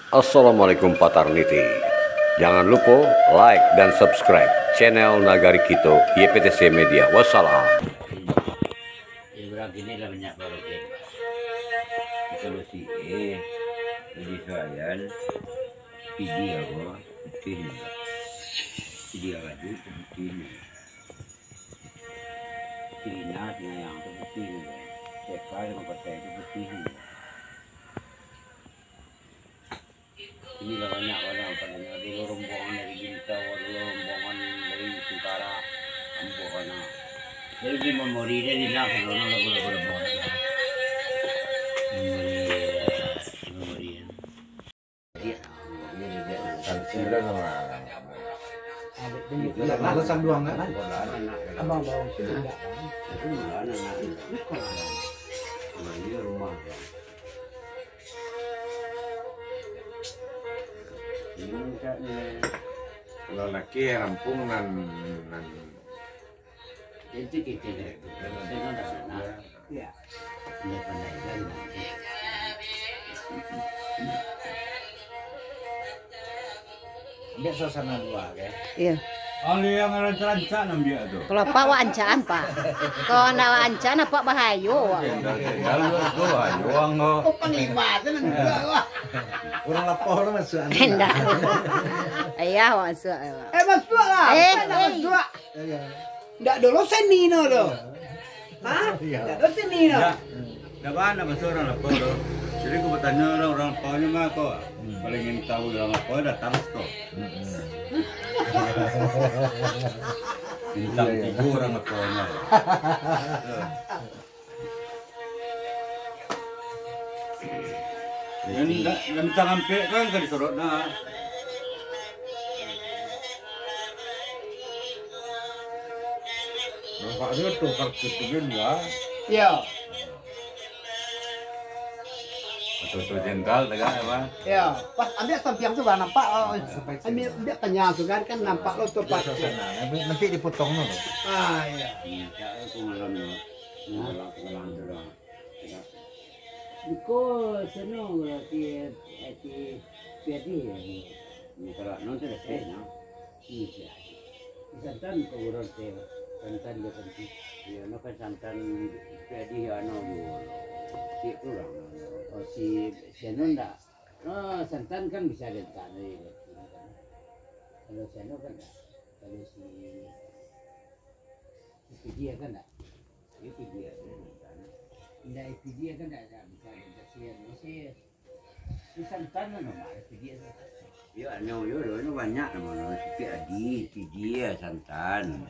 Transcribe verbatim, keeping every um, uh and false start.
Assalamualaikum Patarniti. Jangan lupa like dan subscribe channel Nagari Kito Y P T C Media. Wassalam. Ibrahim ini lah banyak baru dia. Kalau si A, jadi Ryan, P D apa? Putih ni. P D apa tu? Putih ni. Cina, Cina yang tu putih ni. Seka dengan patai tu putih ni. Inilah banyak orang padanya. Ada rombongan dari Gintau, ada rombongan dari Singkarak. Ambo kana. Jadi di memori dia di nak, kalau nak lagu-lagu rombongan dia. Memori, memori. Iya. Sanksi lah nama. Malas sambuang kan? Abang bawa sini enggak? Itu mana nak? Ini sekolah. Nah, ini rumah. Kalau laki rampung nan, nan. Itu kita. Ya. Pandai-pandai sajo nanti. Ambiak suasana dua, kan? Iya. Kalau yang rancak-rancak ambiak tu. Kalau apak wak ancaan, Pak. Kalau ndak wak ancaan, apak bahayo, wak. Jendal, jendal, tu, tu, bahayo, wang, tu. Kok panglima tu nan juga, wah. Urang lapau tu masuak. Indak. Iya, wak masuak, wak. Eh, masuak lah. Eh, eh. Masuak. Iya. Ndak dulu seni no tu. Hah? Iya. Ndak dulu seni no. Ndak. Ndak bana masuak urang lapau tu. Jadi, ku batanyo urang, urang lapau nyo mah ko. Hmm. Paling ingin tahu urang lapau datang ko. Hmm. Bintang tigo urang lapau nyo. Nan, nan tangampek kan ka disorot nah. Nampak dia tu kartu tu kan lah. Iya. Betul-betul jenderal tegak ya, Bang. Iya, pas ambiak sampiang tu, Bang, nampak, oh, ambiak, ambiak tanya tu kan, kan nampak lo tu, Pak. Nanti dipotong tu. Ah, iya. Iya, tak, aku malam ni. Nah. Malam, malam tu lah. Iko sano ti, ti, ti adi. Ni kalau non tu dah kena. Iya. Santan ko urang teh, santan jo santi. Iyo, no kan santan adi anu jo. Si tu lah. Oh, si, si anu ndak. Oh, santan kan bisa dentan. Kalau si anu kan ndak. Kalau si, si dia kan ndak. Itu dia. Ndak, itu dia kan ndak, ndak bisa, ndak bisa, ndak bisa. Di santan mah, ndak, itu dia. Yo, anu, yo, anu banyak nama, anu, Siti Adi, Siti dia, santan.